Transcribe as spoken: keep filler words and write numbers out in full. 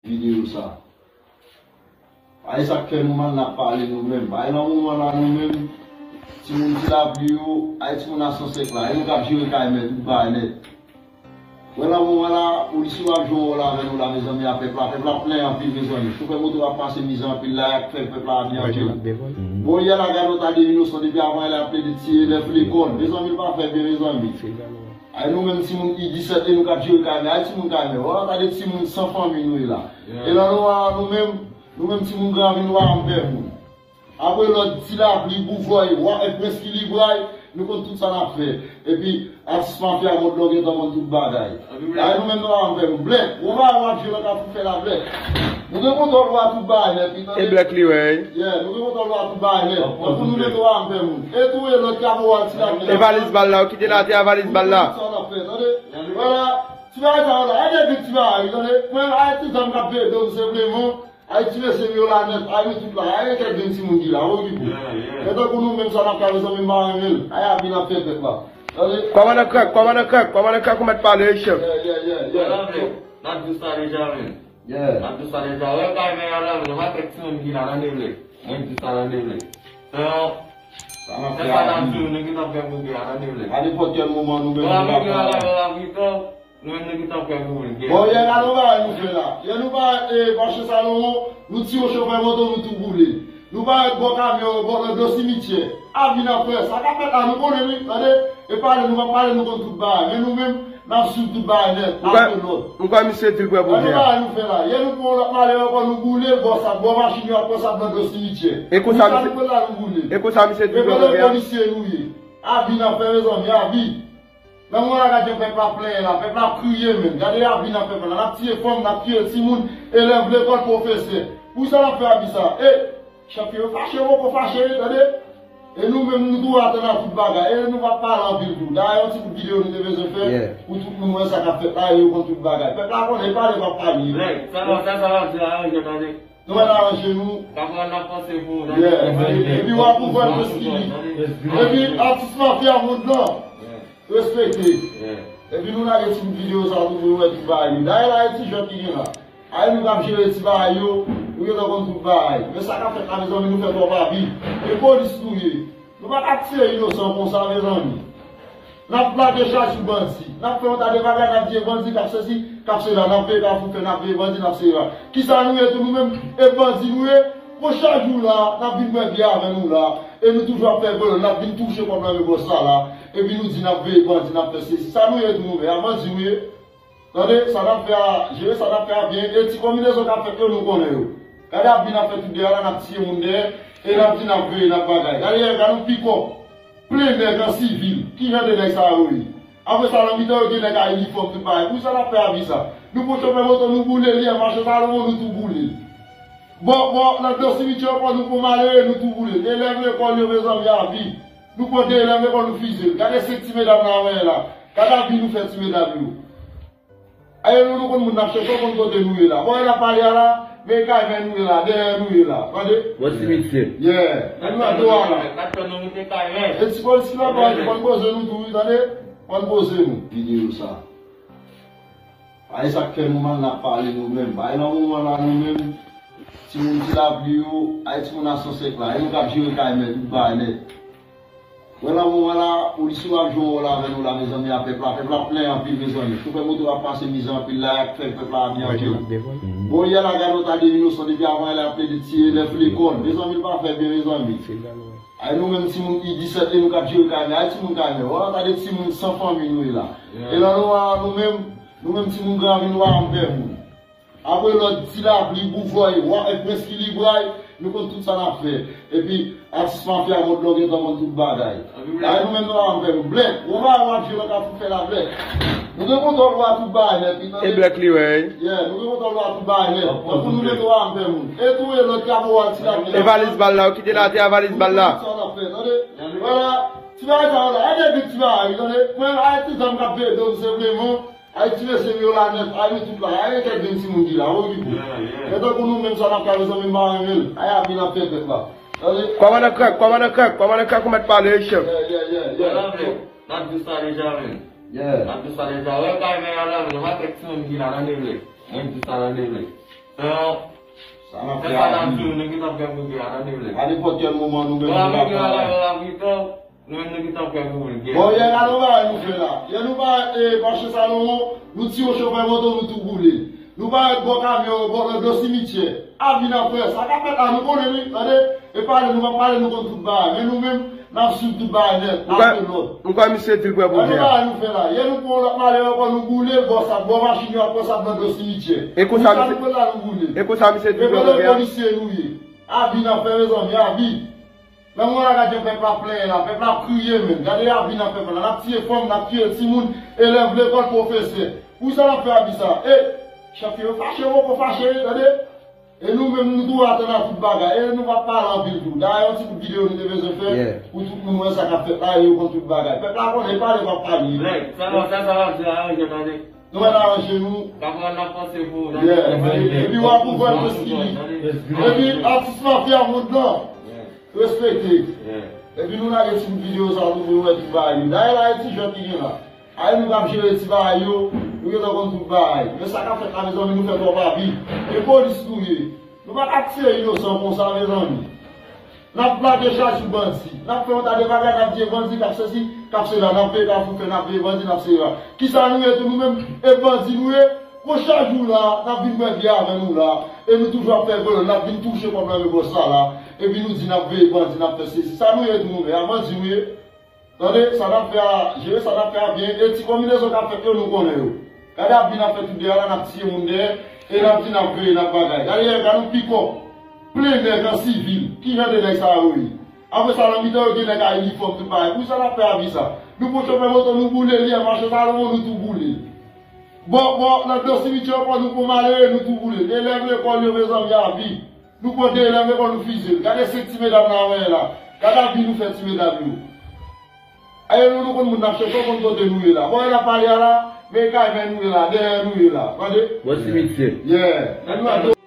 Videyo sa. Ay, sa k fè nou mal, n ap pale nou menm. Ay, nan moman la, nou menm, timoun Ti Lapli yo, ay, timoun a san senk la, ay, nou k ap jere kay mè, tout bagay nèt. Wè, nan moman la, polis yo ap jwe wòl avè nou la, mezanmi, a pèp la. Pèp la plenyen anpil, mezanmi. Chofè moto ap pase mizè anpil la, y ap fè pèp la ap anpil. Bon, yè la, gade yon ta de inosan, depi avan yè la, y ap plede tiye elèv lekòl. Mezanmi, l pa fè byen, mezanmi. Ay, nou menm timoun I disèt e nou k ap jere kay mè. Ay, timoun kay mè. Wè, gade timoun san fanmi nou ye la. E nan nou a, nou menm, nou menm timoun Gran Ravin, nou pa janm pè moun. Apre lòt, Ti Lapli, Bouvòy, Wa, e Prens Kilibray, nou konn tout sa n ap fè. Epi, atis mafya Mòdlò gentan konn tout bagay. Ay, nou menm, nou pa janm pè moun. Blèk, wè, w ap jwe nan Kafou fè la, Blèk. Nou gen kontwòl a tout bagay nèt, wi, tande? E Blèk li wè, wi. Yeah, nou gen kontwòl a tout bagay nèt. Tankou nou menm, nou pa janm pè moun. E tou, e lòt, Kafou a Ti Lapli. E valiz bal la, w kite l atè a valiz bal la. Sa n ap fè, tande? Vwala, ti bagay sa yo la, e de bit ti bagay, tande? Mwen, a ti zam k ap veye do m senpleman. Ay, ti mesye m yo la nèt, ay, nou tout la, ay, kèk grenn timoun ki la, okipe. Yeah, yeah. E tankou nou menm sa n ap ka, mezanmi, m pa renmen l. Ay, abi n ap fè tèt la. Tande? Kòmandan Krèk, kòmandan Krèk, kòmandan Krèk, ou mèt pale, wi, chèf. Yeah, yeah, yeah, yeah. N ap di sa deja, men. Yeah. N ap di sa deja. Wè, kay mè a la, men, pa kèk timoun ki la, tande vle. Mwen di sa, tande vle. Sa n ap fè a, nou gentan fè pwogrè a, tande vle. A nenpòt kèl moman, nou menm, nou la. Nou menm nou gentan prè pou vin gen. Bon, yè la nou bagay nou fè la. Yè nou parèt, e, mache Salomon, nou tiye chofè moto, nou tou boule. Nou parèt bò kamyon yo, bò nan dlo simityè. Abi n ap fè, sa k ap fèt la, nou konnen wi, tande. E pale, nou pa pale, nou konn tout bagay. Men nou menm, n ap swiv tout bagay nèt, n ap fè lòd. M kwè misye di l prè pou vin. Bagay nou fè la. Yè nou pran lòt malè ankò, nou boule, bò sa, bò machin yo ap pran sa nan dlo simityè. E konsa misye, nou pran la, nou boule. E konsa misye di l prè pou vin. E polisye nou ye. Abi n ap fè, mezanmi, abi. Nan moman la, gade jan pèp la plenyen la, pèp la ap kriye menm. Gade abi n ap fè la, n ap tiye fanm, n ap tiye timoun, elèv lekòl, pwofesè. Poukisa n ap fè abi sa? E, chèf yo fache, poko fache, tande? E nou menm, nou tou atann a tout bagay. E nou pa pale anpil tou. Dayè, yon ti kout videyo nou te bezwen fè pou tout moun wè sa k ap fèt la, e yo konn tout bagay. Pèp la konnen, pale pa pale. Nèg, sa va, sa, sa va di la, yo tande. Nou mèt aranje nou. Kapral n ap panse pou ou, tande? Yeah. Epi w ap ouvè Prens Kili. Epi atis mafya mond lan. Respekte. Epi nou lage ti bout videyo sa tou pou yo wè tout bagay yo. Dayè la, e ti jwèt ki gen la. Ay, nou k ap jere ti bagay yo, nou gentan konn tout bagay. Men sa k ap fèt la, mezanmi, nou fè twòp abi. E polis nou ye. Nou pa ka tiye inosan konsa, mezanmi. N ap plake chak jou bandi. N ap fè yon ta de bagay, n ap di e bandi k ap sesi, k ap sela, n ap veye Kafou fè, n ap veye bandi, n ap sela. Kisa nou ye tou nou menm? E bandi nou ye? Bon, chak jou la, n ap vin bwè byè avè nou la. E nou toujou ap fè vòlò, n ap vin touche kòb nan men bòs sa la. Epi nou di n ap veye bandi, n ap fè sesi. Sa nou ye tou nou menm, a bandi nou ye? Tande, sa n ap fè a, jere sa n ap fè a byen. E ti konbinezon k ap fèt yo, nou konnen yo. Gade abi n ap fè tout dèyè la, n ap tiye moun dèyè, e n ap di n ap veye, n ap bagay. Gade yè, gade yon pikòp. Plen nèg an sivil. Ki jan de nèg sa yo ye? Apre sa, nan mitan yo gen nèg a inifòm tout bagay. Poukisa n ap fè abi sa? Nou pran chofè moto, nou boule li, an mache Salomon, nou tou boule l. Bon, bon, nan dlo simityè ankò, nou pran malere, nou tou boule l. Elèv lekòl yo, mezanmi, abi. Nou pran de elèv lekòl, nou fize l. Gade senk ti medam nan anyen la. Gade abi nou fè ti medam yo. Aye nou, nou konn moun n ap chèche, w konn kote nou ye la. Bon, e n ap pale a la, men kay mè nou ye la, dèyè nou ye la. Tande? Bò simityè. Yeah. E nou nan do a la. N ap tann nou moute kay mè. E ti polis ki la, bon, konn poze nou tou, wi, tande? Konn poze nou. Videyo sa. Ay, sa k fè nou mal, n ap pale nou menm. Ay, nan moman la, nou menm, timoun Ti Lapli yo, ay, timoun a san senk la, e nou k ap jere kay mè, tout bagay nèt. Wè, nan moman la, polis yo ap jwe yon wòl avè nou la, mezanmi, a pèp la. Pèp la plenyen anpil, mezanmi. Chofè moto ap pase mizè anpil la, y ap fè pèp la abi anpil. Bon, yè la, gade yon ta de inosan, depi avan yè la, y ap plede tiye elèv lekòl. Mezanmi, l pa fè byen, mezanmi. Ay, nou menm timoun I disèt e nou k ap jere kay mè. Ay, timoun kay mè. Wè, gade timoun san fanmi nou ye la. E nan nou a, nou menm, nou menm timoun Gran Ravin, nou pa janm pè moun. Apre lòt, Ti Lapli, Bouvòy, Wa, e Prens Kilibray, nou konn tout sa n ap fè. Epi, atis mafya Mòdlò gentan konn tout bagay. Ay, nou menm, nou pa janm pè moun. Blèk, wè, w ap jwe nan Kafou fè la, Blèk. Nou gen kontwòl a tout bagay nèt, wi, tande? E Blèk li wè, wi. Yeah, nou gen kontwòl a tout bagay nèt. Tankou nou menm, nou pa janm pè moun. E tou, e lòt, Kafou a Ti Lapli. E valiz bal la, w kite l atè a valiz bal la. Sa n ap fè, tande? Vwala, ti bagay sa yo la, e de bit ti bagay, wi, tande? Mwen, a ti zam k ap veye do m senpleman. Ay, ti mesye m yo la nèt, ay, nou tout la, ay, kèk grenn timoun ki la, okipe. Yeah, yeah. Men tankou nou menm sa n ap ka, mezanmi, m pa renmen l. Ay, abi n ap fè tèt la. Tande? Kòmandan Krèk, kòmandan Krèk, kòmandan Krèk, ou mèt pale, wi, chèf. Yeah, yeah, yeah, yeah. Wè, la, men, n ap di sa deja, men. Yeah. N ap di sa deja. Wè, kay mè a la, men, pa kèk timoun ki la, tande vle. Mwen di sa, tande vle. Sa n ap fè a, nou gentan fè pwoblèm a, tande, frè. A nenpòt kèl moman, nou menm, nou ap travay. Nou menm, nou gentan fè pwoblèm. Bon, yè la, nou bagay nou fè la. Yè nou bagay, e, mache Salomon, nou tiye chofè moto, nou tou boule. Nou bagay bò kamyon, bò, nan do simityè. Abi n ap fè, sa k ap fèt la, nou konnen, wi, tande. E pale, nou pa pale, nou konn tout bagay. Men nou menm, n ap swiv tout bagay nèt, apre lòt. Nou kwè misye di l prè pou byen. Bagay nou fè la. Yè nou pran lòt malè ankò, nou boule l, bò sab, bò machin yo ap pran sab nan do simityè. E konsa misye, nou pran la, nou boule l. E konsa misye di l prè pou byen. Polisye nou ye. Abi n ap fè, mezanmi, abi. Nan moman la, gade jan pèp la plenyen la, pèp la ap kriye menm. Gade abi n ap fè la, n ap tiye fanm, n ap tiye timoun, elèv lekòl, pwofesè. Poukisa n ap fè abi sa? E, chèf yo fache, poko fache, tande. E nou menm, nou tou atann a tout bagay. E nou pa pale anpil tou. Dayè, yon ti bout videyo nou te bezwen fè pou tout moun wè sa k ap fèt la e yo konn tout bagay. Pèp la konnen, e pale m ap pale. Nèg, sa va, sa, sa va di la, yo tande. Nou mèt aranje nou. Sa va, n ap panse pou ou. Epi w ap ouvè lespri. Epi atis mafya mond lan. Respekte. Epi nou lage ti bout videyo sa tou pou yo wè tout bagay yo. Dayè la, e ti jwèt ki gen la. Ayi, nou k ap jere ti bagay yo, nou gentan konn tout bagay. Men sa k ap fèt la, mezanmi, nou fè twòp abi. E polis nou ye. Nou pa ka tiye inosan konsa, mezanmi. N ap plake chajou bandi. N ap fè yon ta de bagay, n ap di e bandi k ap sesi, k ap sela. N ap peye kafou fè, n ap peye bandi, n ap sela. Kisa nou ye tou nou menm? E bandi nou ye. Gon chajou la, n ap vin bwè byè avè nou la. E nou toujou ap fè vòlò, n ap vin touche kòb nan men bòs la la. Epi nou di n ap veye bandi, n ap fè sesi. Sa nou ye tou nou menm? A bandi nou ye. Tande, sa n ap fè a, jere sa n ap fè a byen. E ti konbinezon k ap fèt yo, nou konnen yo. Gade abi n ap fè tout dèyè la, n ap tiye moun dèyè, e n ap di n ap veye, n ap bagay. Gade yè, gade yon pikòp, plen nèg an sivil. Ki jan de nèg sa yo ye? Apre sa, nan mitan yo, gen nèg a inifòm, tout bagay. Poukisa n ap fè abi sa? Nou pran chofè moto, nou boule li, an mache Salomon, nou tou boule l. Bò, bò, nan do simityè ankò, nou pran malere, nou tou boule l. Elèv lekòl yo, mezanmi, abi. Nou pran de elèv lekòl, nou fize l. Gade senk ti medam n ap voye la. Gade abi nou fè ti medam yo. Aye nou, nou konn moun n ap chèche, w konn kote nou ye la. Bò, e n ap pale a la, men kay men nou ye la, dèyè nou ye la. Tande? Bò simityè. Yeah.